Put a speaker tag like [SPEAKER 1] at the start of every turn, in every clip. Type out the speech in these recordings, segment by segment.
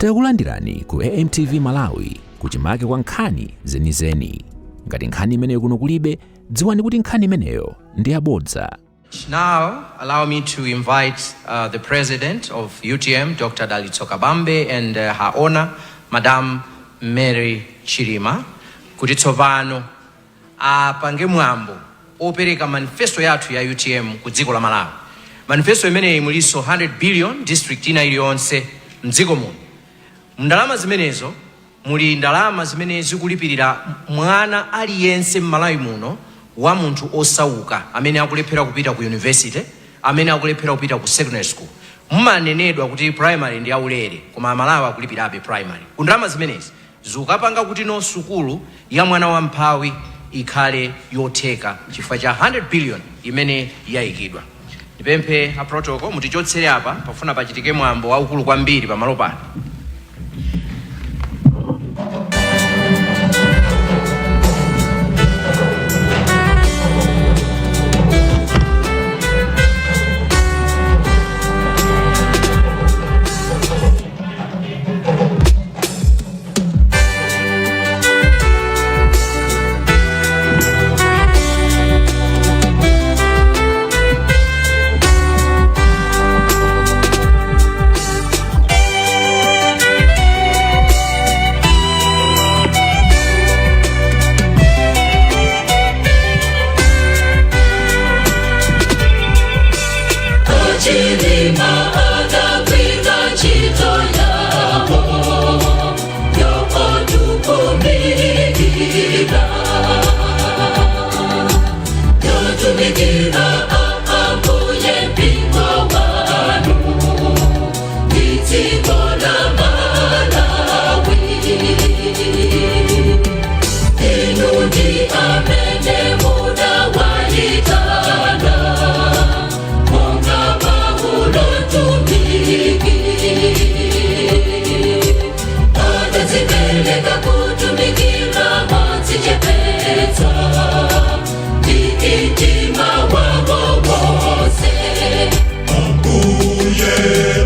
[SPEAKER 1] Takulandirani ku AMTV Malawi, kuchimake kwa nkhani zenizeni. Ngati nkhani imeneyo kuno kulibe, dziwani kuti nkhani imeneyo ndi yabodza.
[SPEAKER 2] Now, allow me to invite the President of UTM, Dr. Dalitso Kabambe, and Her Honor, Madame Mary Chilima, kuti tsopano apange mwambo opereka manifesto yathu ya UTM ku dziko la Malawi. Manifesto imeneyi mulinso 100 billion district ina iliyonse mdziko muno. Ndalama zimenezo muli ndalama zimene zikulipirira mwana aliyense m'Malawi muno wa munthu osauka amene akulephera kupita ku university, amene akulephera kupita ku secondary school. Mumanenedwa kuti primary ndi yaulere, koma Amalawi akulipirabe primary. Ku ndalama zimenezi zikapanga kuti no sukulu ya mwana wamphawi ikhale yotheka chifukwa cha 100 billion imene yayikidwa. Ndipemphe a protocol mutichotsere apa, pafuna pachitike mwambo waukulu kwambiri pamalo pano.
[SPEAKER 3] Chilima adagwira ntchito yawo yokutumikira, yotumikira Ambuye, mpingo wanu ndi dziko la Malawi. Inu ndi amene mudawayitana monga Paulo mtumiki, adadzipereka kutumikira modzichepetsa ndi mtima wawo wonse.
[SPEAKER 4] Ambuye,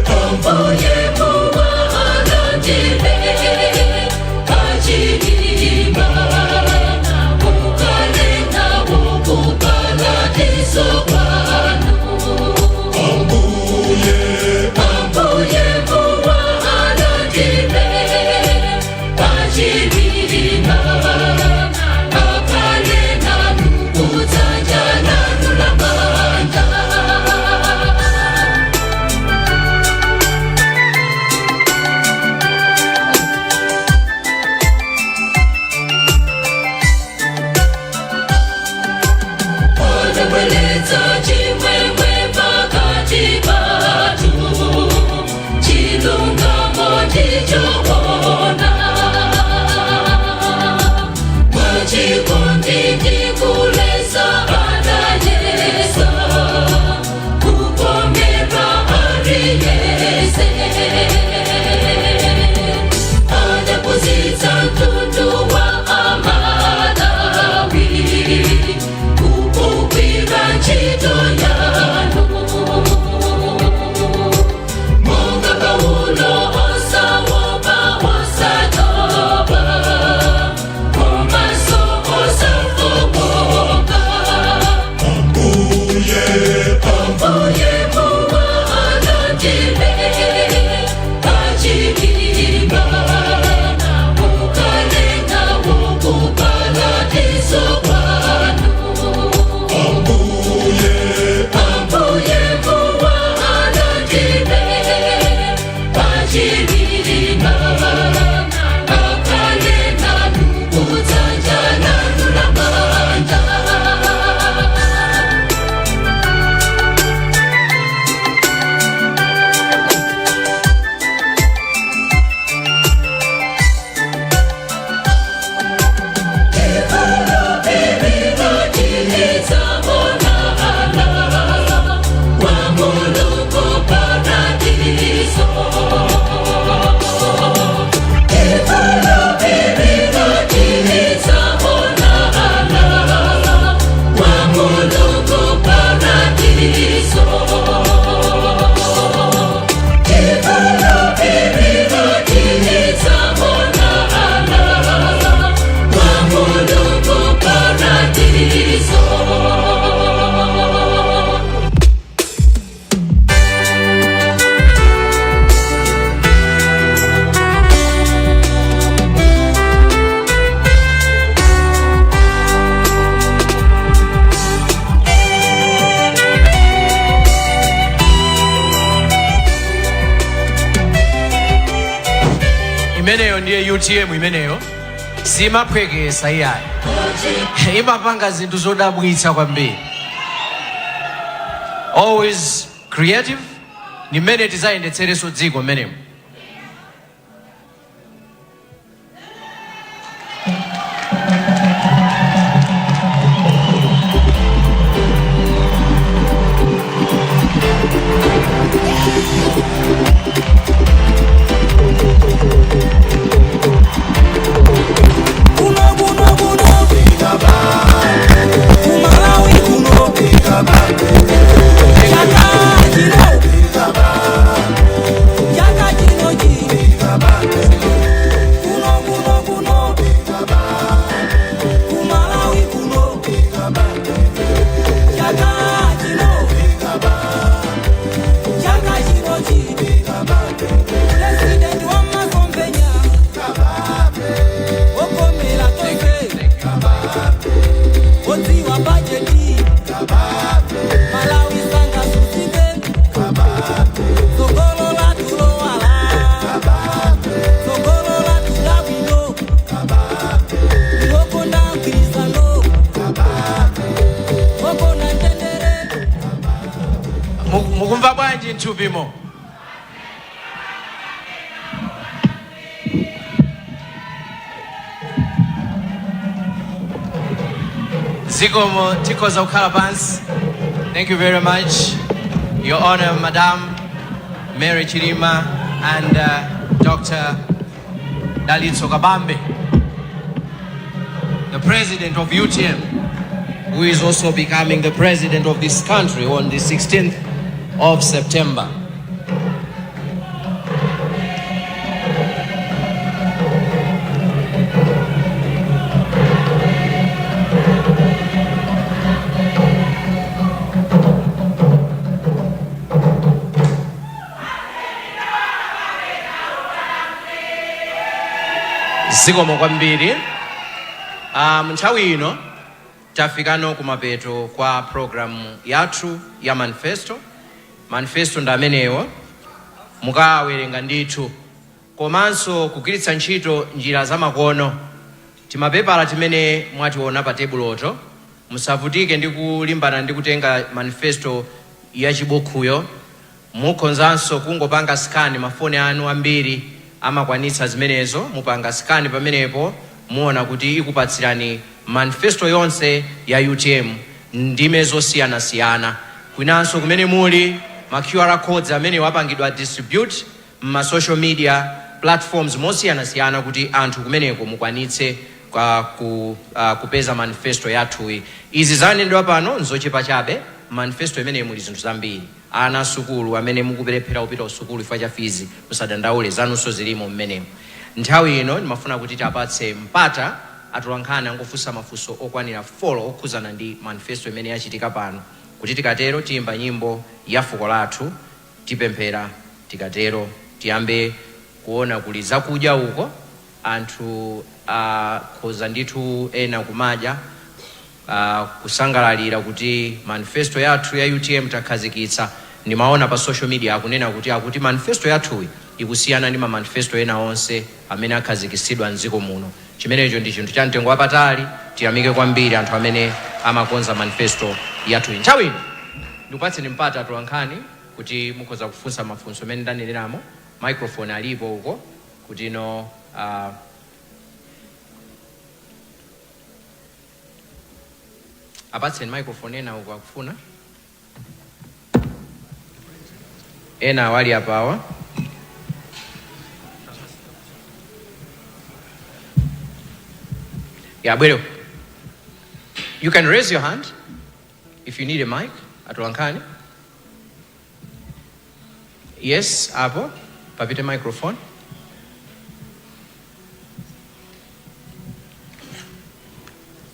[SPEAKER 3] Ambuye muwalandire Achilima, mukhale nawo kuparadiso kwanu.
[SPEAKER 4] Ambuye,
[SPEAKER 3] Ambuye muwalandire Achilima, akhale nanu kudzanja lanu lamanja. Odabweretsa chimwemwe pakati pathu, chilungamo ndichoona, mwachikondi ndikulesa adayesa kukomera aliyense, adaphunzitsa mtundu wa Amalawi kugwira ntchito yanu monga Paulo, osaopa, osatopa, komanso osafowoka.
[SPEAKER 4] Ambuye,
[SPEAKER 3] Ambuye muwalandire Achilima, mukhale nawo kuparadiso kwanu.
[SPEAKER 4] Ambuye,
[SPEAKER 3] Ambuye muwalandire Achilima, akhale nanu kudzanja lanu lamanja.
[SPEAKER 2] Imeneyo ndiye UTM imeneyo, simaphwekesa iyayi, imapanga zinthu zodabwitsa kwambiri, always creative. Ni mmene tizayendetsereso dziko mmenemo.
[SPEAKER 4] Kuno kuno kuno kumalawi kuno chaka chino chaka chino chi kuno kuno kuno kumalawi kuno chaka chino chaka chino chi president wa makombenya okomela tonse odziwa bajeti Malawi sanga susike tsogolo latulowala tsogolo latulabwino ngokonda mgwirizano okonda mtendere.
[SPEAKER 2] Mukumva bwanji mthupimo? Zikomo, tikhoza kukhala pansi. Thank you very much, Your Honor, Madam Mary Chilima and Dr. Dalitso Kabambe, the president of UTM, who is also becoming the president of this country on the 16th of September. Zikomo kwambiri. Nthawi ino tafikano kumapeto kwa programu yathu ya manifesto. Manifesto ndi amenewo, mukawerenga ndithu komanso kugwiritsa ntchito njira zamakono. Timapepala timene mwationa pa tebuloto, musavutike ndi kulimbana ndi kutenga manifesto ya chibukhuyo. Mukhonzanso kungopanga scan, mafoni anu ambiri amakwanitsa zimenezo. Mupanga scan pamenepo, muona kuti ikupatsirani manifesto yonse ya UTM ndime zosiyanasiyana. Kwinanso kumene muli ma QR codes amene wapangidwa distribute ma social media platforms mosiyanasiyana kuti anthu kumeneko mukwanitse kupeza manifesto yathuyi. Izi zanenedwa pano nzochepa chabe, manifesto imeneyi muli zinthu zambiri. Ana asukulu amene mukuperephera kupita kusukulu chifukwa cha fees, musadandaule, zanunso zilimo mmenemo. Nthawi ino ndimafuna kuti tapatse mpata atolankhani angofunsa mafunso okwanira 4 okhuzana ndi manifesto imene yachitika pano, kuti tikatero tiyimba nyimbo ya fuko lathu, tipemphera, tikatero tiyambe kuona kuli zakudya uko, anthu akhoza ndithu ena kumadya, kusangalalira kuti manifesto yathu ya UTM takhazikitsa. Ndimaona pa social media akunena kuti akuti manifesto yathuyi ikusiyana ndi ma manifesto ena onse amene akhazikitsidwa mdziko muno. Chimenecho ndi chinthu cha mtengo wapatali. Tiyamike kwambiri anthu amene amakonza manifesto yathuyi. Nthawi ino ndikupatseni mpata atolankhani kuti mukhoza kufunsa mafunso amene ndaneneramo. Microphone alipo uko kuti no apatseni microphone ena uko akufuna ena awali apawa. Ya bwero, you can raise your hand if you need a mic. Atolankhani, yes, apo papite microphone.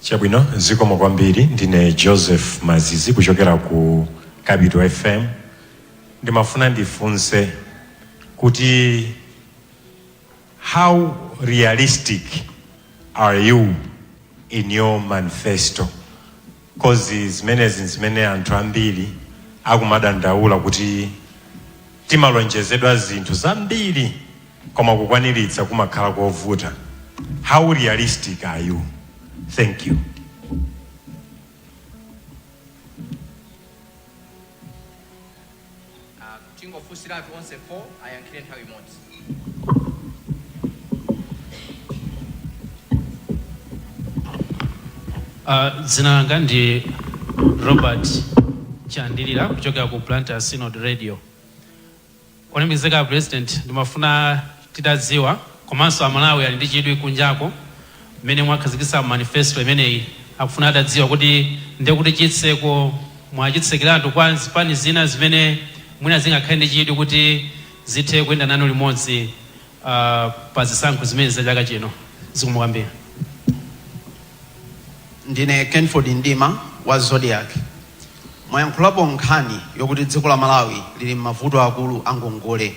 [SPEAKER 5] Chabwino, zikomo kwambiri. Ndine Joseph Mazizi kuchokera ku Capital FM. Ndimafuna ndifunse kuti how realistic are you in your manifesto? 'Cause zimenezi zimene anthu ambiri akumadandaula kuti timalonjezedwa zinthu zambiri. koma kukwaniritsa kumakhala kovuta. How realistic are you? Thank you.
[SPEAKER 2] Tingofunsiratu onse 4 ayankhire nthawi imodzi.
[SPEAKER 6] Dzina langa ndi Robert Chandilira kuchokera ku Blantyre Synod Radio. Olemekezeka President, ndimafuna titadziwa, komanso Amalawi ali ndi chidwi kunjako, mmene mwakhazikitsa manifesto imeneyi, akufuna atadziwa kuti ndiye kuti chitseko mwachitsekeratu kwa zipani zina zimene mwina zingakhale ndi chidwi kuti zithe kuyenda nanu limodzi pa zisankho zimene za chaka chino. Zikomo kwambiri.
[SPEAKER 7] Ndine Kenford Ndima wa Zodiak. Mwayankhulapo nkhani yokuti dziko la Malawi lili m'mavuto akulu a ngongole.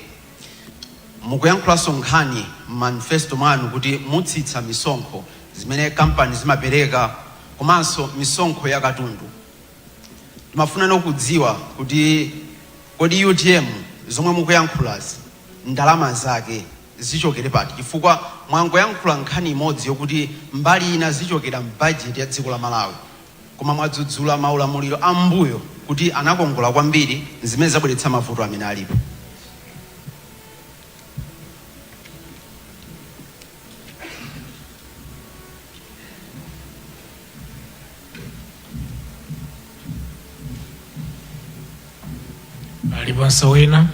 [SPEAKER 7] Mukuyankhulanso nkhani m'manifesto mwanu kuti mutsitsa misonkho zimene kampani zimapereka komanso misonkho ya katundu. Timafuna kudziwa kuti kodi UTM zomwe mukuyankhulazi ndalama zake zichokere pati, chifukwa mwangoyankhula nkhani imodzi yokuti mbali ina zichokera m'bajeti ya dziko la Malawi, koma mwadzudzula maulamuliro a mbuyo kuti anakongola kwambiri zimene zabweretsa mavuto amene alipo.
[SPEAKER 8] Aliponso wina?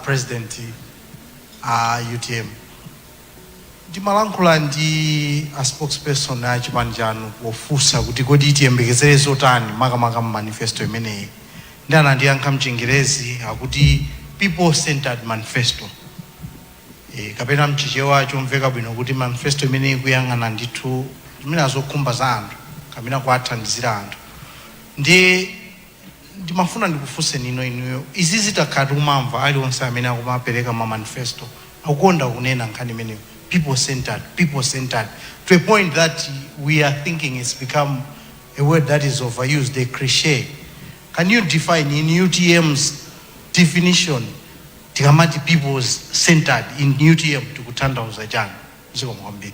[SPEAKER 9] President a UTM, ndimalankhula ndi a spokesperson a chipani chanu pofunsa kuti kodi tiyembekezere zotani makamaka mu manifesto imeneyi, ndi anandiyankha mchingerezi akuti people centered manifesto, kapena mchichewa chomveka bwino kuti manifesto imeneyi ikuyang'ana ndithu zimene zokhumba za anthu kapena kuwathandizira anthu. Ndiye ndimafuna ndikufunseni ino inuyo, izi zitakhala tikumamva aliwonse amene akumapereka ma manifesto akukonda kunena nkhani imeneyo, people centered, people centered, to a point that we are thinking it's become a word that is overused, a cliche. Can you define, in UTM's definition, tikamati people centered in UTM tikutanthauza chani? Zikomo kwambiri.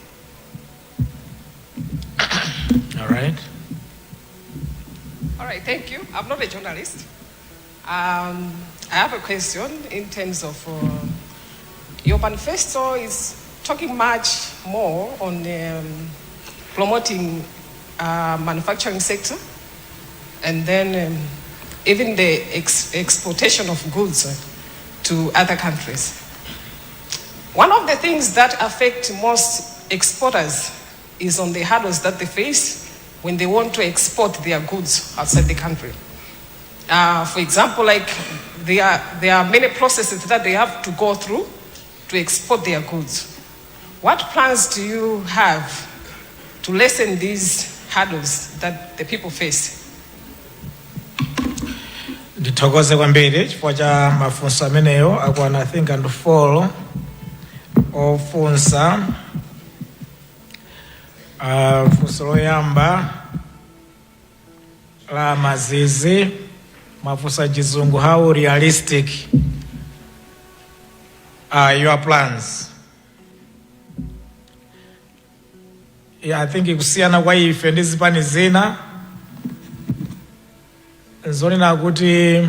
[SPEAKER 8] All right.
[SPEAKER 10] All right, thank you. I'm not a journalist. I have a question in terms of your manifesto is talking much more on promoting manufacturing sector and then even the exportation of goods to other countries. One of the things that affect most exporters is on the hurdles that they face when they want to export their goods outside the country. For example, like there are many processes that they have to go through to export their goods. What plans do you have to lessen these hurdles that the people face?
[SPEAKER 8] Ndithokoze kwambiri chifukwa cha mafunso ameneyo. Akwana, I think, and four ofunsa. Funso loyamba la Mazizi, mwafunsa chizungu, "How realistic are your plans?" Yeah, I think kusiyana kwa ife ndi zipani zina nzonena kuti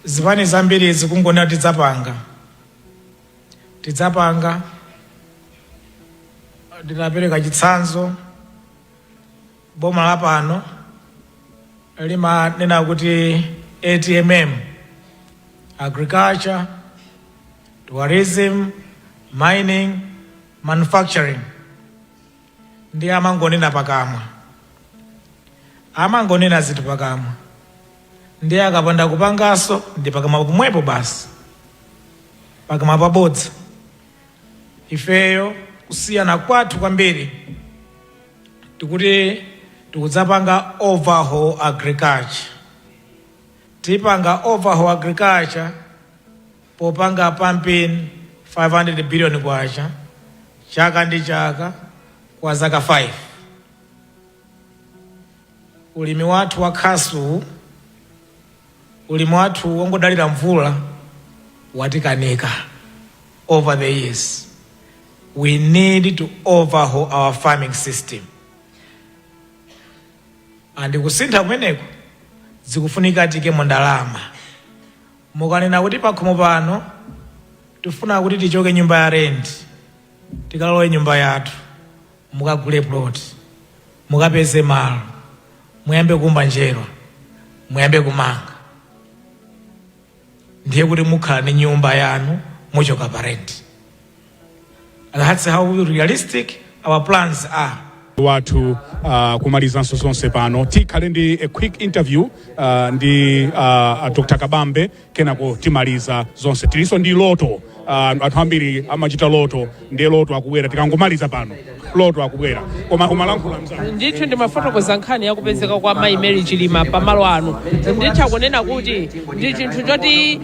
[SPEAKER 8] zipani zambiri zikungonena tidzapanga, tidzapanga. Ndinapereka chitsanzo, boma la pano limanena kuti ATMM, agriculture, tourism, mining, manufacturing, ndi amangonena pakamwa, amangonena zinthu pakamwa, ndi akapanda kupanganso ndi pakamwa pomwepo basi, pakamwa pabodza. Ifeyo kusiyana kwathu kwambiri tikuti tikudzapanga overhaul agriculture. Tipanga overhaul agriculture popanga pumping 500 billion kwacha chaka ndi chaka kwa zaka 5. Ulimi wathu wa khasu, ulimi wathu wongodalira mvula, watikanika over the years. We need to overhaul our farming system, and kusintha kumeneko zikufunika tikemo ndalama. Mukanena kuti pakhomo pano tifuna kuti tichoke nyumba ya rent, tikalowe nyumba yathu, mukagule plot, mukapeze malo, muyambe kumba njerwa, muyambe kumanga, ndiye kuti mukhala ndi nyumba yanu, muchoka pa rent. That's how realistic our plans are.
[SPEAKER 11] Wathu kumalizanso zonse pano, tikhale ndi a quick interview ndi Dr Kabambe, kenako timaliza zonse. Tilinso ndi lotto. Anthu ambiri amachita lotto, ndiye lotto akubwera. Tikangomaliza pano, lotto akubwera. Koma umalankhula, mzanga.
[SPEAKER 12] Ndithu, ndimafotokoza nkhani yakupezeka kwa Mayi Mary Chilima pamalo ano. Nditha kunena kuti ndi chinthu choti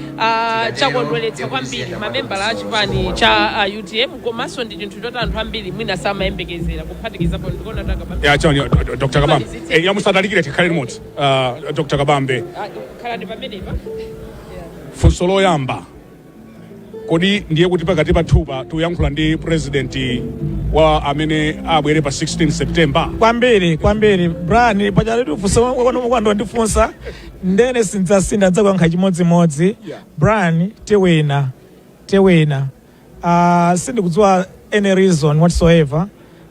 [SPEAKER 12] chakondweretsa kwambiri mamembala a chipani cha UTM, komanso ndi chinthu choti anthu ambiri mwina samayembekezera, kuphatikizapo ndikuona takabambe.
[SPEAKER 11] Ya, chani, Dr Kabambe, ya, musatalikire, tikhale limodzi. Dr Kabambe.
[SPEAKER 12] Khalani pamenepa.
[SPEAKER 11] Funso loyamba, kodi ndiye kuti pakati pathupa tikuyankhula ndi president wa amene abwere pa 16 September?
[SPEAKER 8] Kwambiri, kwambiri, Brian. Pachalitu funso kwando ndifunsa ndene sindzasintha, ndidzakuyankha chimodzimodzi. Brian, tiwina, tiwina. Sindikudziwa any reason whatsoever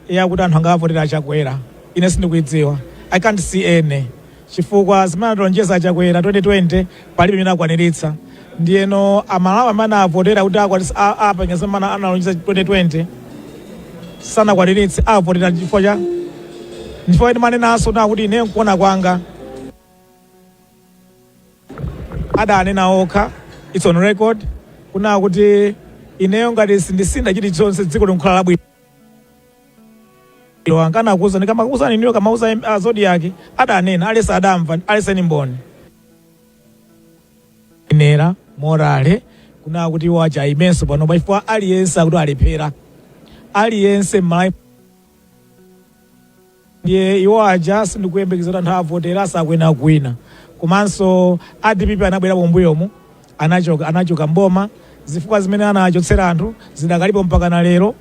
[SPEAKER 8] yakuti anthu angavotera Achakwera. Ine sindikuidziwa, I can't see any, chifukwa zimene atilonjeza Achakwera 2020 palibe imene akwaniritsa. Ndiyeno Amalawi amene avotera kuti apanga zimene analonjeza 2020 sanakwaniritse, avotera chifukwa cha chifukwa ine manenanso na kuti ine nkuona kwanga adanena okha, it's on record, kuna kuti ineyo ngati sindisintha chilichonse dziko likukhala labwino. Ankanakuza ndikamakuuzani niyo kamauza Zodiak, adanena alese, adamva alese ni mboni nera morale kuna kuti iwo aja ayimenso pano pachifukwa aliyense akuti alephera, aliyense m'Malawi. Ndiye iwo aja sindikuyembekeza kuti anthu avotera, asakwena kuwina. Komanso a DPP anabwera pombuyomu, anachoka mboma, zifukwa zimene anachotsera anthu zidakalipo mpaka na lero.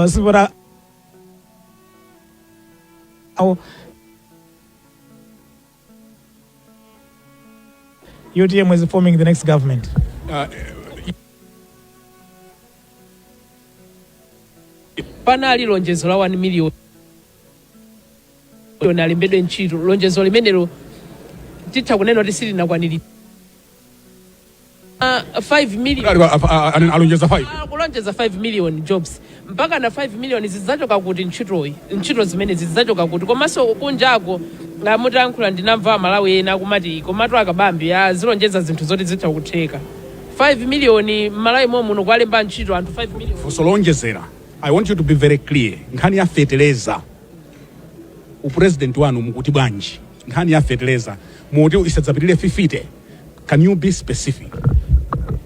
[SPEAKER 8] Sipota awo UTM is forming the next government.
[SPEAKER 12] Panali lonjezo la 1 million alembedwe ntchito. Lonjezo limenelo titha kunena kuti silinakwaniritsa. 5 million.
[SPEAKER 11] Alonjeza 5.
[SPEAKER 12] Kulonjeza 5 million jobs, mpaka na 5 million zidzachoka kuti? Ntchitoyi, ntchito zimene zidzachoka kuti? Komanso kunjako mutayankhula, ndinamva Amalawi ena akumati, komatu Akabambe azilonjeza zinthu zoti zitha kutheka? 5 million m'Malawi muno kuwalemba ntchito anthu 5 million?
[SPEAKER 11] Funso lonjezera, I want you to be very clear. Nkhani ya feteleza, upresident wanu mukuti bwanji? Nkhani ya feteleza muti isadzapitirire 50. Can you be specific?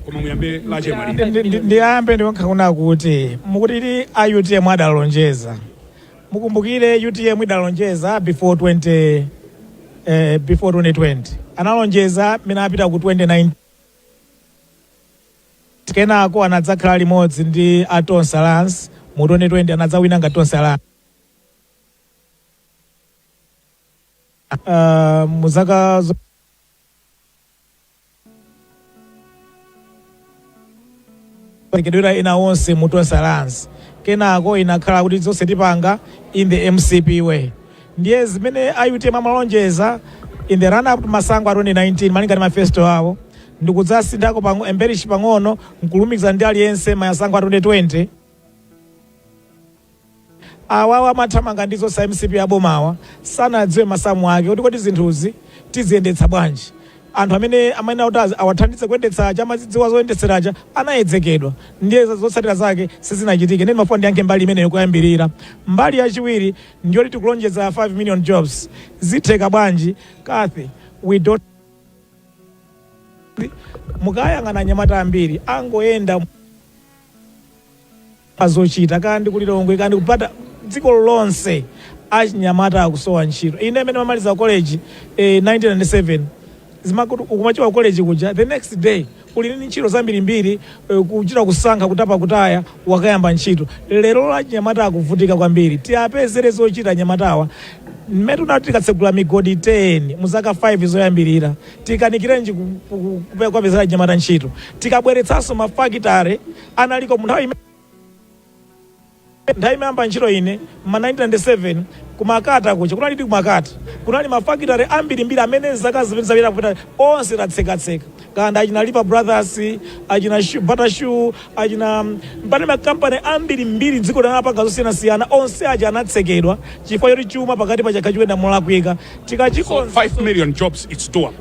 [SPEAKER 11] Koma muyambe lache malire.
[SPEAKER 8] Ndiyambe ndikunkha kuti mukuti ili a UTM adalonjeza. Mukumbukire UTM idalonjeza before 20 before 2020, analonjeza mmene apita ku 2019, kenako anadzakhala limodzi ndi a Tonse Alliance mu 2020, anadzawina nga Tonse Alliance. Mu zaka perekedwera ena onse mu Tonse Alliance, kenako inakhala kuti zonse tipanga in the MCP way. Ndiye zimene a UTM amalonjeza in the run up to masankho a 2019, malinga ndi manifesto awo, ndikudzasinthako embellish pang'ono nkulumikiza ndi aliyense masankho a 2020. Awawa amathamanga ndi zonse MCP abomawa sanadziwe masamu ake kuti kodi zinthuzi tiziyendetsa bwanji. Anthu amene amayenera kuti awathandize kuyendetsa chamazidziwa zoyendetseracha anayedzekedwa, ndiye zotsatira zake sizinachitike. Ndiye ndimafuna ndiyankhe mbali imeneyo kuyambirira. Mbali yachiwiri ndiyoti tikulonjeza 5 million jobs, zitheka bwanji? Kathy, we don't Mukayang'ana anyamata ambiri angoyenda azochita, kandi ku Lilongwe, kandi kupata dziko lonse, achinyamata akusowa ntchito. Ine amene mamaliza college 1997, zimakuti ukumachoka college kuja, the next day uli ndi ntchito zambirimbiri, kuchita kusankha, kutapa, kutaya, wakayamba ntchito. Lero achinyamata akuvutika kwambiri. Tiapezere zochita anyamatawa. Mmene tunati tikatsegula migodi 10 mu zaka 5 zoyambirira, tikanikirenji kuwapezera achinyamata ntchito? Tikabweretsanso mafakitare analiko mu nthawi nthawi imayamba ntchito ine ma 1997, kumakata kuja kunali ndi kumakata kunali mafakitare ambirimbiri amene zaka zimene zapita kupita onse tatsekatseka, kanda achina Lipa Brothers, achina Bata Shoe, achina mpane makampani ambirimbiri dziko linapanga zosiyanasiyana, onse aja anatsekedwa chifukwa choti chuma pakati pa chakha chikuyenda molakwika.
[SPEAKER 11] So
[SPEAKER 8] Tikachikonza
[SPEAKER 11] 5 million jobs, it's doable.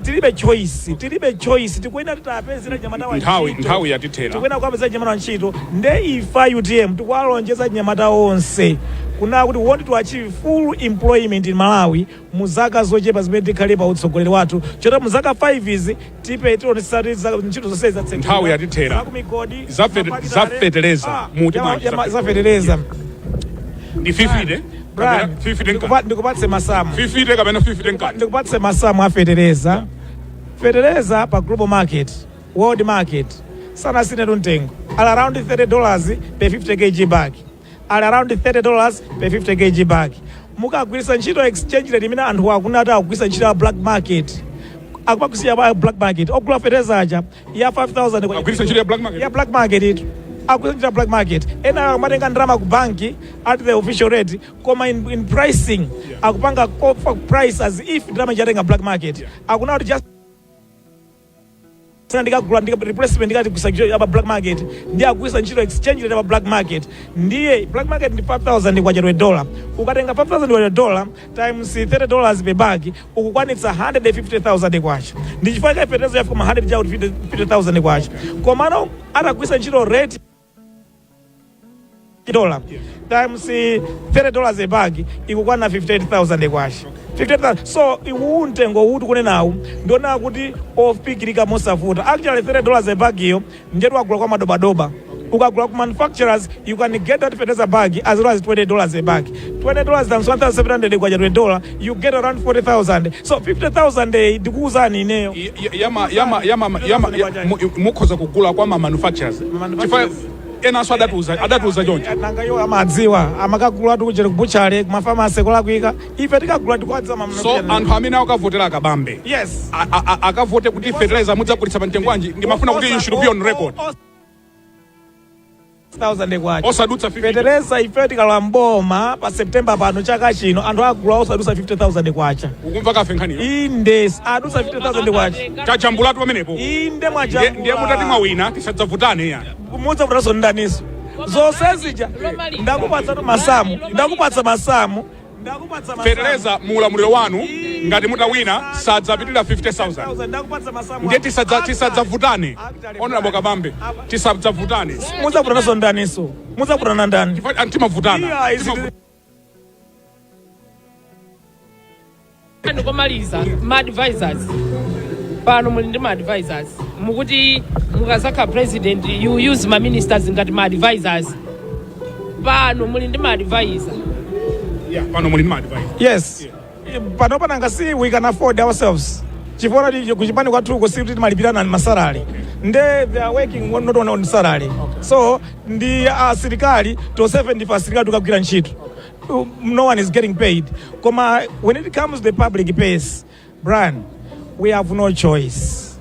[SPEAKER 8] Tilibe choice, tilibe choice. Tikuyenera titapezera anyamata wa
[SPEAKER 11] Nthawi
[SPEAKER 8] ntchito.
[SPEAKER 11] nthawi yatithera.
[SPEAKER 8] Tikuyenera kuwapezera anyamata wa ntchito. Nde ife UTM tikuwalonjeza anyamata onse kuna kuti we want to achieve full employment in Malawi mu zaka zochepa zimene tikhale pa utsogoleri wathu, chotero mu zaka 5 izi tipe tionetsetsa kuti ntchito zonse zatsekedwa.
[SPEAKER 11] Nthawi yatithera.
[SPEAKER 8] Zakumigodi, mafakitare,
[SPEAKER 11] Zafeteleza muti bwanji?
[SPEAKER 8] Zafeteleza
[SPEAKER 11] Ndi 50
[SPEAKER 8] Brian,
[SPEAKER 11] kapena 50 nkati?
[SPEAKER 8] Ndikupatse masamu.
[SPEAKER 11] 50 kapena 50 nkati?
[SPEAKER 8] Ndikupatse masamu a fetereza. Fetereza pa global market, world market, sanasinthe mtengo, ali around $30 per 50 kg bag, ali around $30 per 50 kg bag. Mukagwiritsa ntchito exchange rate imene anthu akunati akugwiritsa ntchito ya black market, akupagwiritsa ya black market ogula fetereza aja ya 5000
[SPEAKER 11] Agwiritsa ntchito ya black market?
[SPEAKER 8] Ya black market itu, akugwiritsa ntchito ya black market. Ena akumatenga ndalama ku banki at the official rate, koma in pricing akupanga price as if ndalama ichatenga black market. Akuna kuti just ndikagula ndika replacement, ndikati kugwiritsa ntchito ya pa black market, ndiye akugwiritsa ntchito exchange rate ya pa black market. Ndiye black market ndi 5000 kwacha to dollar. Ukatenga 5000 kwacha dollar times $30 per bag, ukukwanitsa 150,000 kwacha. Ndi chifukwa chake fetereza yafika ma 100 chakuti 50,000 kwacha. Komano atagwiritsa ntchito rate dollar times $30 a bag, ikukwana 58,000 kwacha, 58,000. So iwu mtengo uwu tikunenawu ndiona kuti ofikirika mosavuta. Actually, $30 a bag iyo njetu wagula kwa madobadoba. Ukagula ku manufacturers, you can get that fertilizer bag as low as $20 a bag. $20 times 1700 kwacha to a dollar, you get around 40,000. So 50,000, ndikuwuzani ineyo.
[SPEAKER 11] Yama yama yama yama mukhoza kugula kwa ma manufacturers?
[SPEAKER 8] Manufacturers.
[SPEAKER 11] Chifukwa enanso adatiuza choncho.
[SPEAKER 8] Nanga iwo amadziwa? Amakagula tikuchera kubuchale, kumafamasi kolakwika. Ife tikagula tikwadza ma
[SPEAKER 11] So anthu amene akavotera Akabambe
[SPEAKER 8] Yes.
[SPEAKER 11] akavote kuti fertilizer mudzagulitsa pa mtengo wanji? Ndimafuna kuti you should be on record.
[SPEAKER 8] 1000 kwacha.
[SPEAKER 11] Osadutsa 50.
[SPEAKER 8] Fetereza ife tikalowa mboma pa September pano chaka chino, anthu agula osadutsa 50,000 kwacha.
[SPEAKER 11] Ukumva kafe nkhaniyo?
[SPEAKER 8] Inde, adutsa 50,000 kwacha.
[SPEAKER 11] Chajambulatu pamenepo.
[SPEAKER 8] Inde.
[SPEAKER 11] Ndiye mutati mwawina, tisadzavutane ya.
[SPEAKER 8] Mudzavutaso ndaniso? Zonse zija ndakupatsa masamu, ndakupatsa masamu, ndakupatsa masamu.
[SPEAKER 11] Fetereza muulamuliro wanu ngati mutawina sadzapitirira 50,000.
[SPEAKER 8] Ndakupatsa masamu.
[SPEAKER 11] Ndiye tisadzavutane, Honorable Kabambe, tisadzavutane.
[SPEAKER 8] Mudzavutanaso ndaniso? Mudzavutana ndani?
[SPEAKER 11] Chifukwa timavutana.
[SPEAKER 8] Iya, izi
[SPEAKER 12] Ndikomaliza, ma advisors, pano muli ndi ma advisors. Mukuti mukazakha president you use ma ministers ngati ma advisors. Pano muli ndi ma advisor?
[SPEAKER 11] Yeah, pano muli ndi ma advisor?
[SPEAKER 8] Yes, pano pananga si we can afford ourselves, chifukwa kuti kuchipani kwathuko si kuti timalipirana ma salary. Nde they are working not on salary. So ndi asilikali tonsefe, ndife asilikali, tikagwira ntchito. No one is getting paid. Koma when it comes to the public purse, Brian, we have no choice.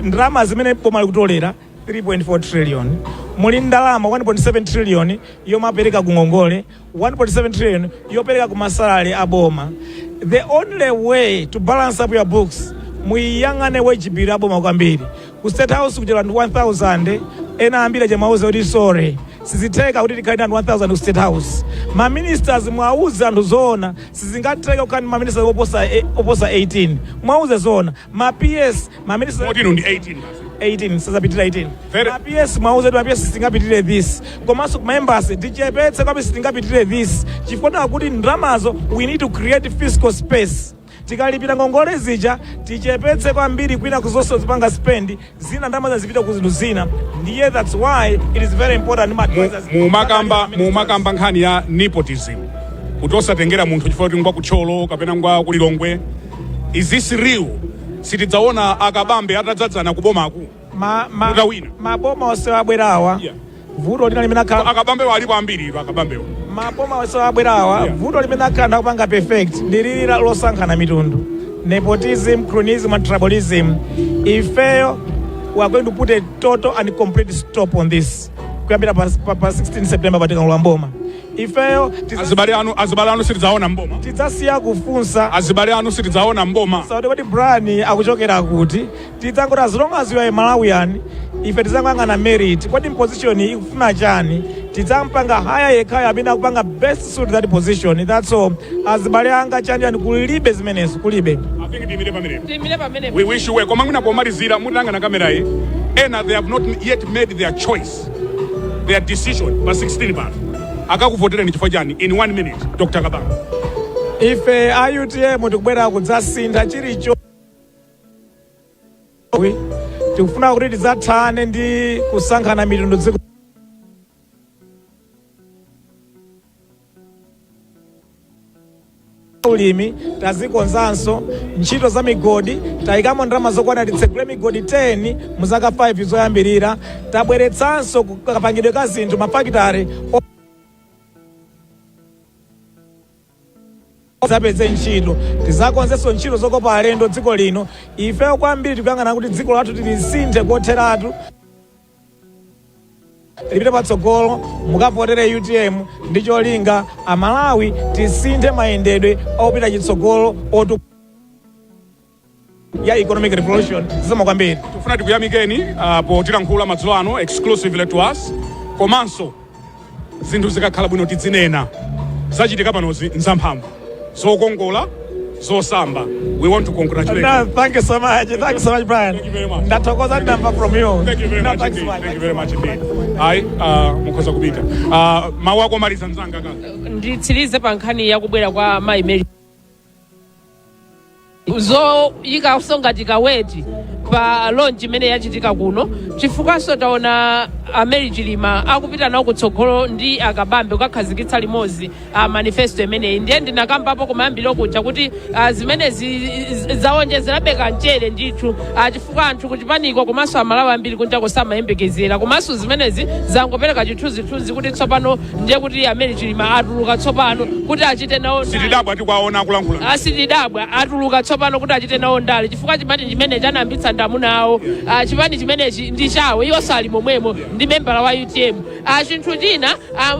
[SPEAKER 8] Ndalama zimene boma likutolera 3.4 trillion, muli ndalama 1.7 trillion yomapereka ku ngongole, 1.7 trillion yopereka ku ma salary a boma. The only way to balance up your books, muyang'ane wage bill a boma kwambiri. Ku State House kuchera anthu 1000, ena ambiri chamauza kuti sorry, sizitheka kuti tikhale ndi anthu 1000 ku State House. Ma ministers, mwauze anthu zoona, sizingatheka kukhala ndi ma ministers oposa 18. Mwauze zoona ma PS, ma ministers.
[SPEAKER 11] Moti inu ndi 18 basi?
[SPEAKER 8] 18, sizapitirira 18. Ma PS, mwauze kuti ma PS sitingapitirire this, komanso kuma embassy tichepetse kwabe, sitingapitirire this, chifukwa kuti ndalamazo we need to create fiscal space. Tikalipira ngongole zija, tichepetse kwambiri kwina kuzonse zipanga spend zina, ndalama zipita ku zinthu zina. Ndiye that's why it is very important ma advisors.
[SPEAKER 11] Mumakamba nkhani ya nepotism, kuti osatengera munthu chifukwa kuti ngwa kuThyolo kapena ngwa kuLilongwe. Is this real? Sitidzaona aKabambe atadzadzana kubomaku? Mutawina.
[SPEAKER 8] Maboma onse abwerawa, vuto lina limene akhala
[SPEAKER 11] Akabambewa alipo ambiri, akabambewa.
[SPEAKER 8] Maboma onse abwerawa, vuto limene akhala akupanga perfect ndi lili losankhana mitundu, nepotism, cronyism and tribalism. Ifeyo we are going to put a total and complete stop on this kuyambira pa 16 September patikalowa mboma. Ifeyo
[SPEAKER 11] Azibale anu sitidzaona mboma.
[SPEAKER 8] Tidzasiya kufunsa.
[SPEAKER 11] Azibale anu sitidzaona mboma.
[SPEAKER 8] Sauti kuti Brian akuchokera kuti. Tidzangoti as long as you are a Malawian, ife tidzangoyang'ana merit. Kodi position ikufuna chani? Tidzampanga hire yekhayo amene akupanga best suit that position, that's all. Azibale anga chani, kulibe zimenezo, kulibe.
[SPEAKER 11] I think tiyimire pamenepo.
[SPEAKER 12] Tiyimire pamenepo.
[SPEAKER 11] We wish you well. Koma mwina pomalizira, mutangana kamera iyi, ena they have not yet made their choice, their decision, pa 16 pano akakuvotereni chifukwa chani? In one minute, Dr Kabambe.
[SPEAKER 8] Ife a UTM tikubwera kudzasintha chilicho. Tikufuna kuti tidzathane ndi kusankhana mitundu dziko ulimi, tazikonzanso ntchito za migodi, tayikamo ndalama zokwana titsegule migodi 10 mu zaka 5 zoyambirira. Tabweretsanso kapangidwe ka zinthu, mafakitare zapeze ntchito. Tizakonzenso ntchito zokopa alendo dziko lino. Ife kwambiri tikuyang'ana kuti dziko lathu tilisinthe kotheratu, lipite patsogolo. Mukavotere UTM ndi cholinga Amalawi tisinthe mayendedwe opita chitsogolo otu ya economic revolution. Zikomo kwambiri.
[SPEAKER 11] Tifuna tikuyamikeni potilankhula madzulo ano exclusively to us. Komanso zinthu zikakhala bwino tidzinena. Zachitika panozi nzamphamvu, zokongola, zosamba. We want to congratulate
[SPEAKER 8] No,
[SPEAKER 11] you.
[SPEAKER 8] thank you so much. Thank you so much, Brian.
[SPEAKER 11] Thank you very much.
[SPEAKER 8] Ndathokoza ndamva from you.
[SPEAKER 11] Thank you very
[SPEAKER 8] No,
[SPEAKER 11] much
[SPEAKER 8] thanks
[SPEAKER 11] indeed.
[SPEAKER 8] so much.
[SPEAKER 11] Thank you very much indeed. Ayi, mukhoza kupita. Mawu ako omaliza, mzanga ka.
[SPEAKER 12] Nditsirize pa nkhani yakubwera kwa mayi Mary, zoyikanso ngati ka weight pa launch imene yachitika kuno, chifukwanso taona a Mary Chilima akupita nawo kutsogolo ndi aKabambe kukakhazikitsa limodzi a manifesto imeneyi. Ndiye ndinakambapo kumayambiro kuja kuti zimenezi zawonjezerabe kamchere ndithu, chifukwa anthu kuchipaniko komanso Amalawi ambiri kunjako samayembekezera. Komanso zimenezi zangopereka chithunzithunzi kuti tsopano ndiye kuti a Mary Chilima atuluka tsopano kuti achite nawo ndale.
[SPEAKER 11] Sitidabwa tikuwaona akulankhula.
[SPEAKER 12] Asitidabwa atuluka tsopano kuti achite nawo ndale, chifukwa chipani chimene chanayambitsa ndamuna awo. Chipani chimenechi ndi chawo, iwo sali momwemo, ndi membala wa UTM. Chinthu china,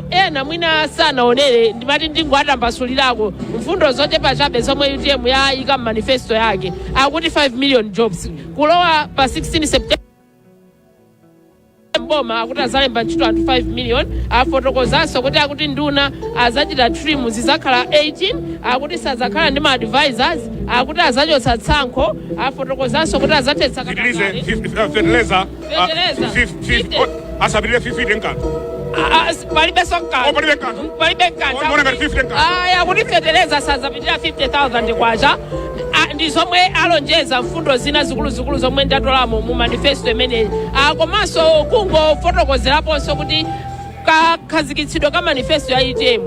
[SPEAKER 12] ena mwina sanaonere, ndimati ndingoatambasulirako mfundo zochepa chabe zomwe UTM yayika mmanifesto yake. Akuti 5 million jobs kulowa pa 16 September mboma, akuti azalemba ntchito anthu 5 million. Afotokozanso kuti akuti nduna azachita trim, zizakhala 18. Akuti sazakhala ndi ma advisors. Akuti azachotsa tsankho. Afotokozanso kuti azathetsa
[SPEAKER 11] Pitilize.
[SPEAKER 12] katangale.
[SPEAKER 11] Fertilizer.
[SPEAKER 12] Fertilizer.
[SPEAKER 11] 50, asapitire 50 nkanthu.
[SPEAKER 12] Palibenso mkanthu.
[SPEAKER 11] Oh, palibe mkanthu.
[SPEAKER 12] Palibe mkanthu.
[SPEAKER 11] Oh, ndimaona ngati 50 mkanthu.
[SPEAKER 12] Aya, akuti fetereza sazapitira 50,000 kwacha. Ndi zomwe alonjeza, mfundo zina zikuluzikulu zomwe ndatolamo mu manifesto imeneyi. Komanso kungofotokozeraponso kuti kakhazikitsidwe ka manifesto ya UTM,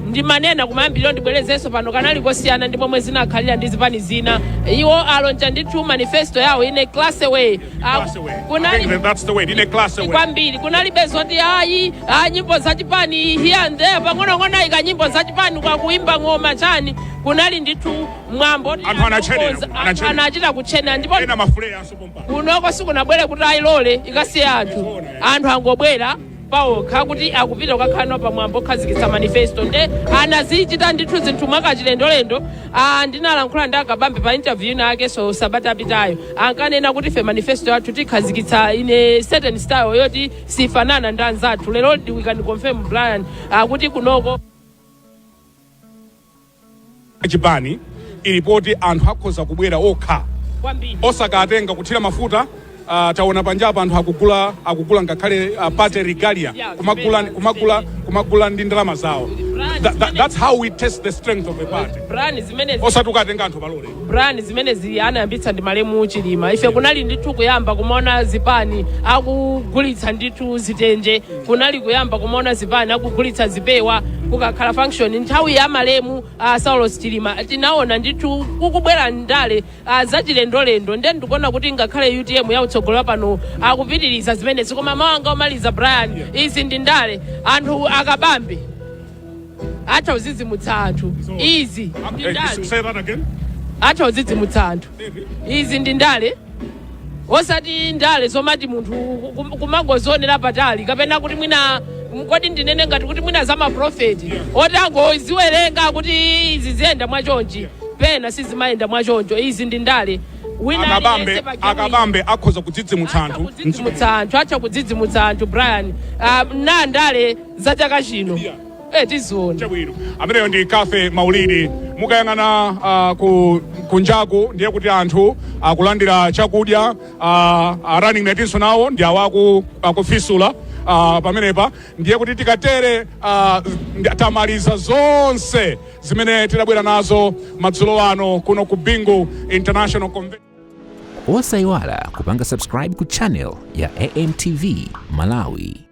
[SPEAKER 12] ndimanena kumayambiriro, ndibwerezenso pano, kanali kosiyana ndi momwe zinakhalira ndi zipani zina. Iwo alauncha ndithu manifesto yawo in a class way.
[SPEAKER 11] Class way. I
[SPEAKER 12] Kunali
[SPEAKER 11] think that's the way, in a class way.
[SPEAKER 12] Kwambiri. Kunalibe zoti ayi, nyimbo zachipani here and there, pang'onong'ono ayika nyimbo zachipani kwakuimba ng'oma chani. Kunali ndithu mwambo.
[SPEAKER 11] Anthu anachenera, anachenera.
[SPEAKER 12] Anachita kuchena ndipo
[SPEAKER 11] Ena mafuleya aso pompa.
[SPEAKER 12] Kunoko sikunabwere kuti ayilole ikasiye anthu. Anthu angobwera pawokha kuti akupita kukakhala nawo pamwambo okhazikitsa manifesto. Nde anazichita ndithu zinthu mwakachilendolendo. Ndinalankhula ndi aKabambe pa interview ina ake so sabata apitayo, ankanena kuti ife manifesto yathu tikhazikitsa in a certain style yoti sifanana ndi anzathu. Lero we can confirm, Brian, kuti kunoko
[SPEAKER 11] Chipani ilipoti anthu akhoza kubwera okha.
[SPEAKER 12] Kwambiri.
[SPEAKER 11] Osakatenga kuthira mafuta. Taona panjapa anthu akugula ngakhale party regalia, kumagula ndi ndalama zawo. That's how we test the strength of a party.
[SPEAKER 12] Brian, zimene
[SPEAKER 11] Osati ukatenga anthu palole.
[SPEAKER 12] Brian, zimene anayambitsa ndi malemu Chilima. Ife kunali ndithu kuyamba kumaona zipani akugulitsa ndithu zitenje, kunali kuyamba kumaona zipani akugulitsa zipewa kukakhala function. Nthawi ya malemu Saulos Chilima tinaona ndithu kukubwera ndale zachilendolendo. Nde ndikuona kuti ngakhale UTM yautsogolela pano akupitiriza zimenezi. Koma mawu anga omaliza, Brian, izi ndi ndale. Anthu akabambe atha kudzidzimutsa anthu. Izi ndi ndale.
[SPEAKER 11] Say that again.
[SPEAKER 12] Atha kudzidzimutsa anthu. Izi ndi ndale, osati ndale zomati munthu kumangozionera patali, kapena kuti mwina kodi ndinene ngati kuti mwina za maprofeti otangoziwerenga kuti izi ziyenda mwachonchi, pena sizimayenda mwachoncho. Izi ndi ndale. Wina
[SPEAKER 11] Akabambe
[SPEAKER 12] aliyense pa game.
[SPEAKER 11] Akabambe akhoza kudzidzimutsa anthu.
[SPEAKER 12] Kudzidzimutsa anthu, atha kudzidzimutsa anthu, Brian. Na ndale za chaka chino, tiziona.
[SPEAKER 11] Chabwino, ameneyo ndi Kafe Maulidi. Mukayang'ana ku kunjaku ndiye kuti anthu akulandira chakudya. Running matenso nawo ndi awo akufisula pamenepa. Ndiye kuti tikatere tamaliza zonse zimene tidabwera nazo madzulo ano kuno ku Bingu International Convention.
[SPEAKER 1] Osayiwala kupanga subscribe ku channel ya AMTV Malawi.